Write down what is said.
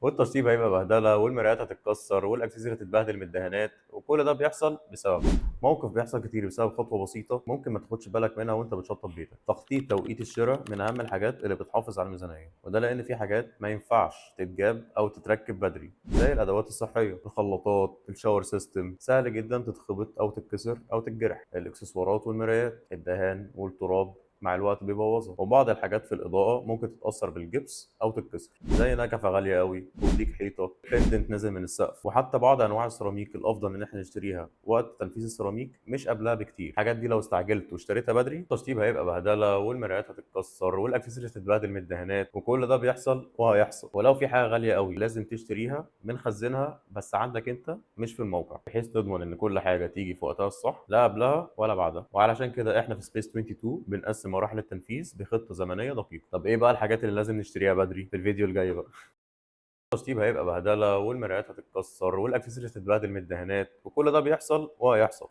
والتشطيب هيبقى بهدله، والمرايات هتتكسر، والاكسسوارز هتتبهدل من الدهانات، وكل ده بيحصل بسبب موقف بيحصل كتير بسبب خطوة بسيطة ممكن ما تاخدش بالك منها وانت بتشطب بيتك. تخطيط توقيت الشراء من اهم الحاجات اللي بتحافظ على الميزانيه، وده لان في حاجات ما ينفعش تتجاب او تتركب بدري، زي الادوات الصحيه، الخلاطات، ال shower system، سهل جدا تتخبط او تتكسر او تتجرح. الاكسسوارات والمرايات، الدهان والتراب مع الوقت بيبوظها، وبعض الحاجات في الاضاءة ممكن تتاثر بالجبس او تتكسر، زي نجفه غالية قوي، وبليك حيطه، pendant نازل من السقف. وحتى بعض انواع السيراميك الافضل ان احنا نشتريها وقت تنفيذ السيراميك مش قبلها بكتير. الحاجات دي لو استعجلت واشتريتها بدري، التشطيب هيبقى بهدله، والمرايات هتتكسر، والاكسسوارز هتتبهدل من الدهانات، وكل ده بيحصل وهيحصل. ولو في حاجة غالية قوي لازم تشتريها، بنخزنها بس عندك انت مش في الموقع، بحيث تضمن ان كل حاجة تيجي في وقتها الصح، لا قبلها ولا بعدها. وعلشان كده احنا في Space 22 بنقسم مراحل التنفيذ بخطه زمنية دقيقه. طب ايه بقى الحاجات اللي لازم نشتريها بدري؟ في الفيديو الجاي بقى. التشطيب هيبقى بهدله، والمرايات هتتكسر، والاكسسوارز هتتبهدل من الدهانات، وكل ده بيحصل وهيحصل.